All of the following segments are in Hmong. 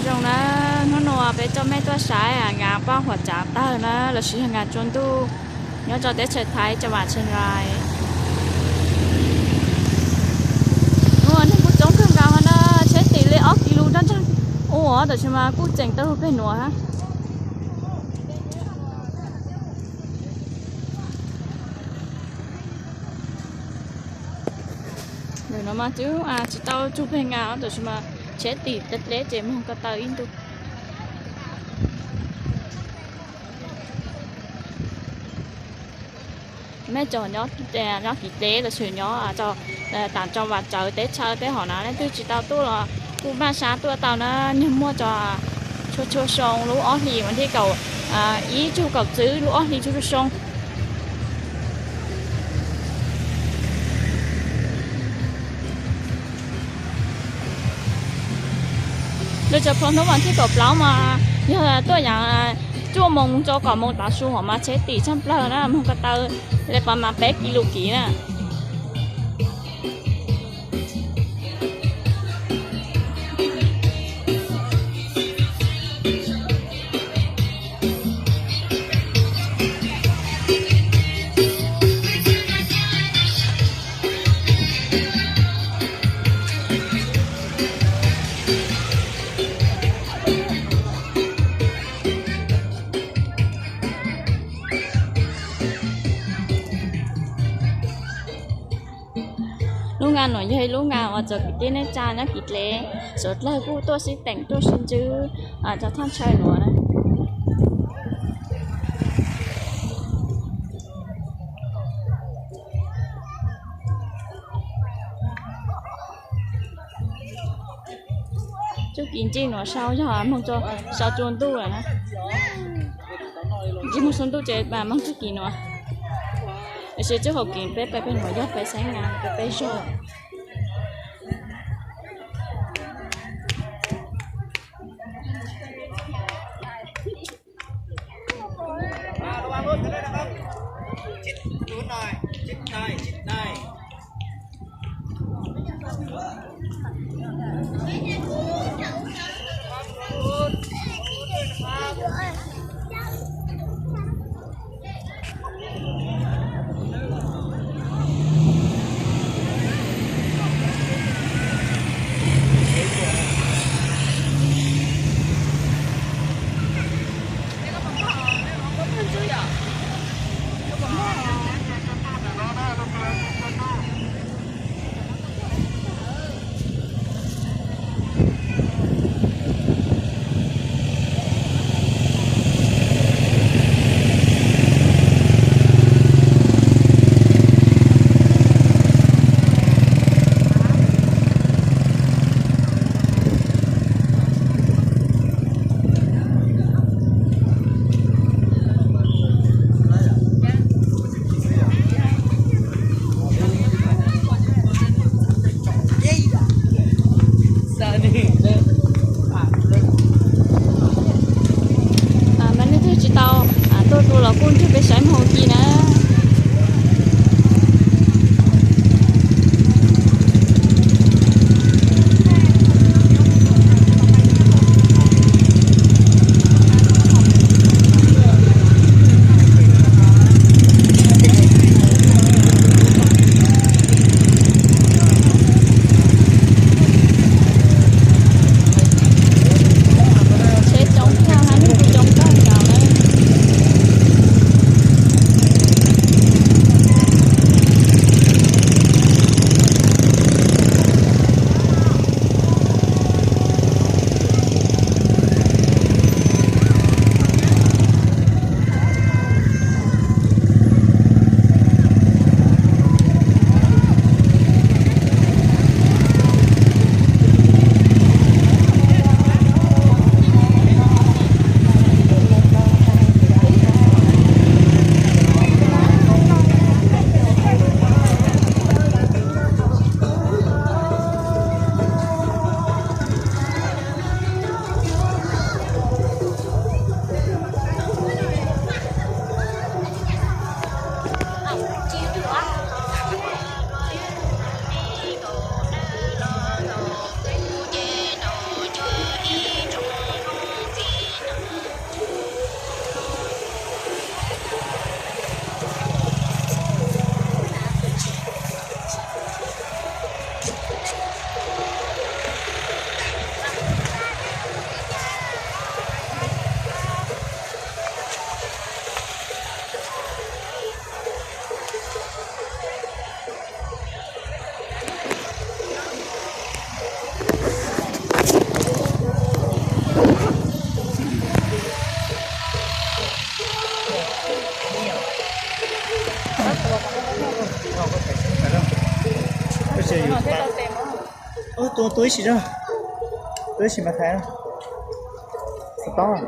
Zoo na, hnub no peb coj mej tuaj saib nas paj huam tsav tawg na lossis yog nas tsua ntuj nyob rau teb chaws Thaib cov vam tshee rai. Hnub no neeg kuj coob kawg nkaus na, tsheb tim li ob kis lus nrog nrog ua tam sim mas kuj tseem tau peg nuav hab. Ntawm no mas twb tsis tau tsug peg nas tam sim mas tsheb tim dleb ces moog ko taw ib ntu. Mej cov nyob kis dleb lossis nyob taam rau vam tsawv teb chaws tej hom na leej twg tsis tau tuaj los kuj maj sab tuaj tau na, nwg muaj txug txhua txhua xyoo lub ob hlis vas thib kaum ib txug kaum txwv lub ob hlis txhua txhua xyoo. Lug txug plaub hnub vas thib kaum plaub mas yog tuaj yaav cuaj moos rau kaum moos tav su hov mas tsheb tim tshaj plawg na, moog ko taw le pas mas peb kis lus kiv na. Lub nas nuav yog ib lub nas uas txawv kwv tij neej tsa nyob kis dleb suav dlawg kuj tuaj sib teem tuaj sib ntsib rau thaj chaw nuav. Txuj kis ntsib nuav sau yog moog sau tsua ntuj lawm na. Ntsib moog sau ntuj ces moog txuj kis nuav. Tiam sis txuj hauv kis peb peb nuav yog peb xeeb nas peb peb zog. Mas leej twg tsis tau tuaj dua los kuj nrug peb saib moog ua ke na. Tsheb coob kawg hab, neeg kuj coob kawg nkaus na. Tus ib sim, tus ib sim mas thaiv xov tooj.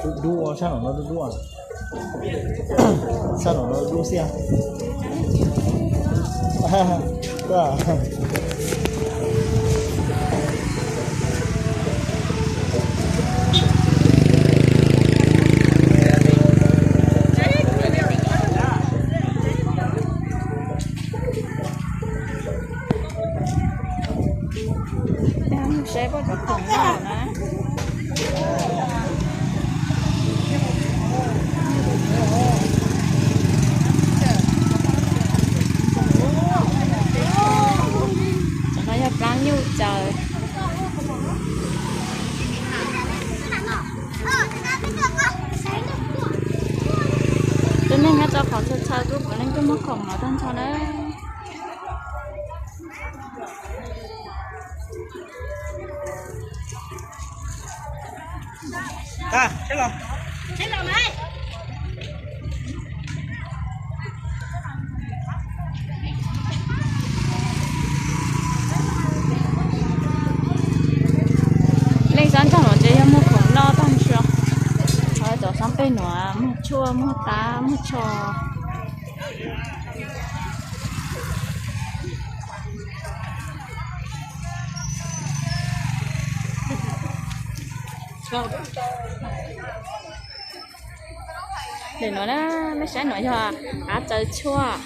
Dub dub, sab nraum no dub dub. Sab nraum no dub xiab. Saib puab cov khoom noj na. Cov no yog plaub nyuj caws. Tus neeg nyob rau qhov txhaw txhaw kuj puav leej tuaj muag khoom no tag nrho na. Leej sab nraug no ces yog muag khoom noj tag nrho. Ho cov sab pem nuav muag tshuaj, muag qab, muag tsho. Ntawm no na, mej saib no yog qab tsaws tshuaj.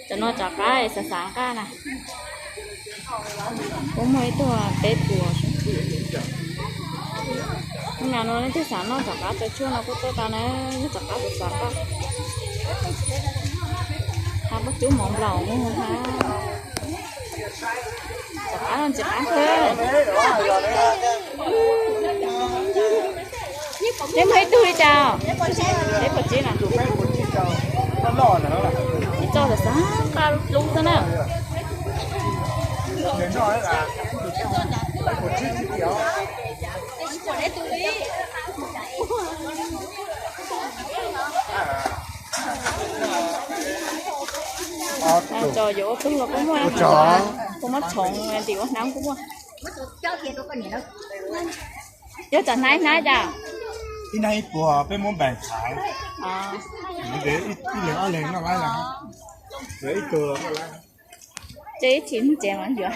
Cov no cov qab xav xav nqaj na. Kuj muaj ib tug peb puas. Hnub no leej twg xav noj cov qab tsaws tshuaj no kuj tuaj tau na, yog cov qab xav xav nqaj. Qab puab cub mov nplaum mus hab. Cov qab no ntxim qab kawg. Neb muag ib tug li cas? Peb puas tsib na? Ib txoj xav xav nqaj lub xwb na. Tso yuav ua tug los kuj muaj, kuj muab tshoov tim ua hnab kuj muaj. Yog tsam hnab hnab cas? Ib hnab ib puas, peb muab npaim thaiv. Ib leeg ob leeg noj lawm, ib tug los noj lawm. Ces ib chim ntses mas yuav.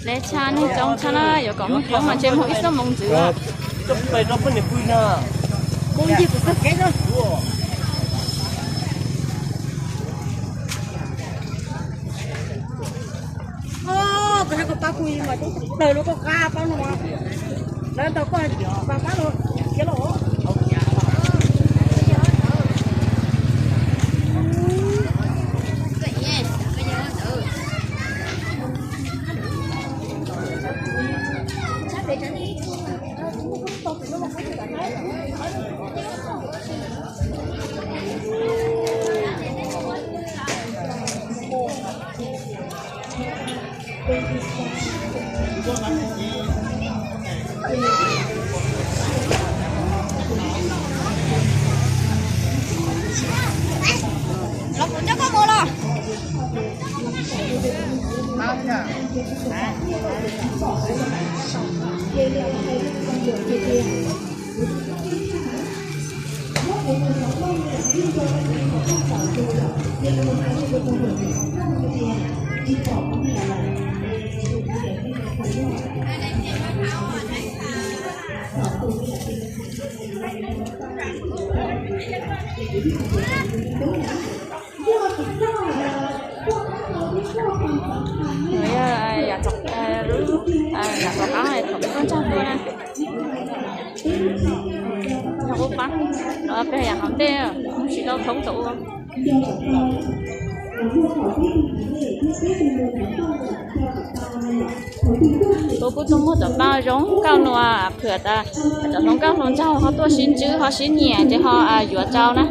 Lej tshaj neeg coob tshaj na, yuav kom moog coob mas ntshe moog ib xuab moos ntxiv. Kuv coj koj mus los. Yog, yog, yog rov qab thaum peb tuaj ntsog tuaj na, yog ub pab, peb yam hauv ntej, tsis tau thoob tau ua. Kuv kuj tuaj muag cov paj zoo nkauj no, phwm tas cov hluas nkauj hluas nraug ho tuaj sib ntsib ho sib nyiam ces ho yuav rau na.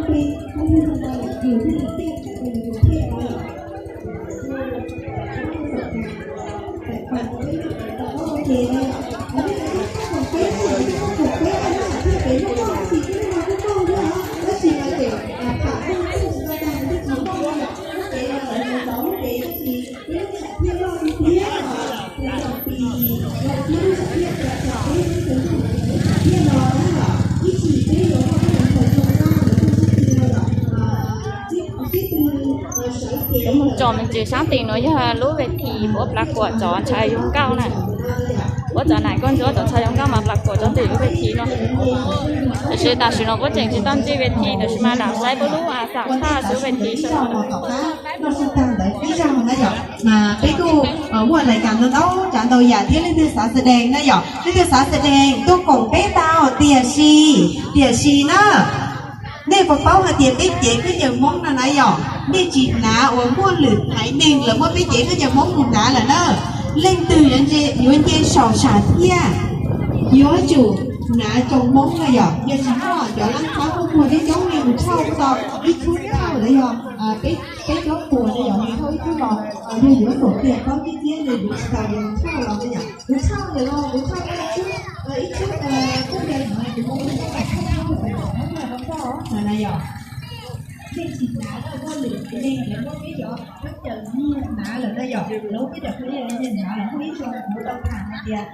Cov mus tsom me ntsis sab tim no yog lub ves this ua plas kuam cov ntshav zoo nkauj na. Ua cov nam koj ntsuab cov ntshav zoo nkauj mas plas kuam cov tim lub ves this no. Tiam sis tam sim no puab tseem tsis tau ntsib ves this, tiam sis mas lam saib puab lub xam thaj xub ves this. Peb kuj muaj lais cas ntau ntau tsav ntau yam thiab, leej twg xav xav dees na yom, leej twg xav xav dees tuaj koom peb tau, tiam sis, tiam sis na, nej puas paub hais tias peb cev khaub ncaws Hmoob no na yom, nej tsis hnav uas muaj lwm haiv neeg lawv muab peb cev khaub ncaws Hmoob mus hnav lawm na. Leej twg yuav nce saum sam thiaj yuav tsum hnav tsoo Hmoob na yom. Yog tsis muaj cov lab khab muaj muag coob coob li mus thauj tau ib txhub thauj na yom, peb cov puas na yom, mus thauj ib txhub los yog yuav kom tiag paub tib tiab li yuav tsis tau li mus thauj los na yom. Kuv thauj ntawm no, kuv thauj ib txhub, ib txhub khaub ncaws no, kuv muab ib txhub thauj na yom. Nej tsis hnav muaj lwm haiv neeg lawv muab peb cov khaub ncaws nyiag hnav lawm na yom, lawv muab peb cov khaub ncaws nyiag hnav lawm, muaj ib zaug kuv tau tham hais tias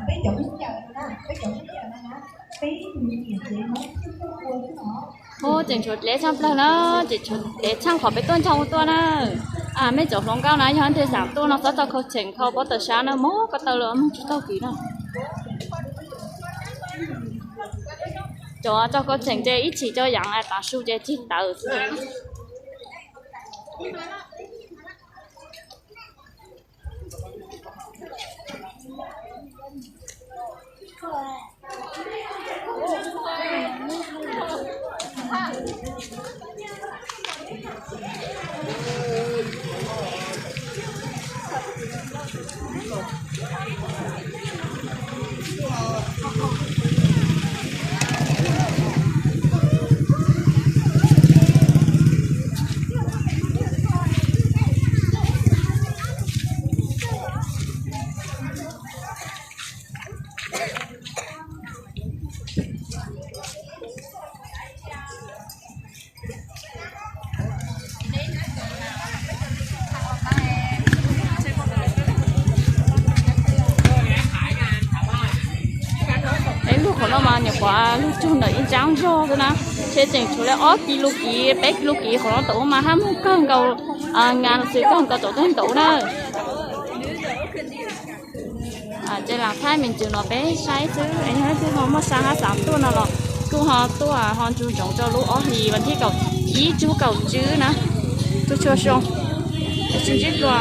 peb cov khaub ncaws na, peb cov khaub ncaws na, peb tus nyiam tsev Hmoob thiab tuaj ua xwb os. Tseem tshuav dlev tshaj plaws na, tseem tshuav dlev tshaj qhov peb tuaj ntsog tuaj na. Mej cov hluas nkauj na, yog leej twg xav tuaj no txhob tso khau tsheem khau pob tawm sab na, moog ko taw los moog tsis taug kev na. Cov tso khau tsheem ces ib chim cov yaav tav su ces cig tawv xwb. Peb lug qhov no mas nyuam qhuav lug tsuag ntawm ib ntsab zog xwb na, ntshe tseem tshuav li ob kis lus kiv peb kis lus kiv qhov no tau ua mas hab moog kawg nkaus, nkaus xwb kawg nkaus tau tag ntaub na. Ces lam thaij me ntsis no peb saib xwb, yog leej twg ho muaj sa hab xav tuaj no los kuj ho tuaj ho ntsug ntsoov rau lub ob hlis vas thib kaum ib tsug kaum tswb na, tug tshua soo, tsis ntsib dlua.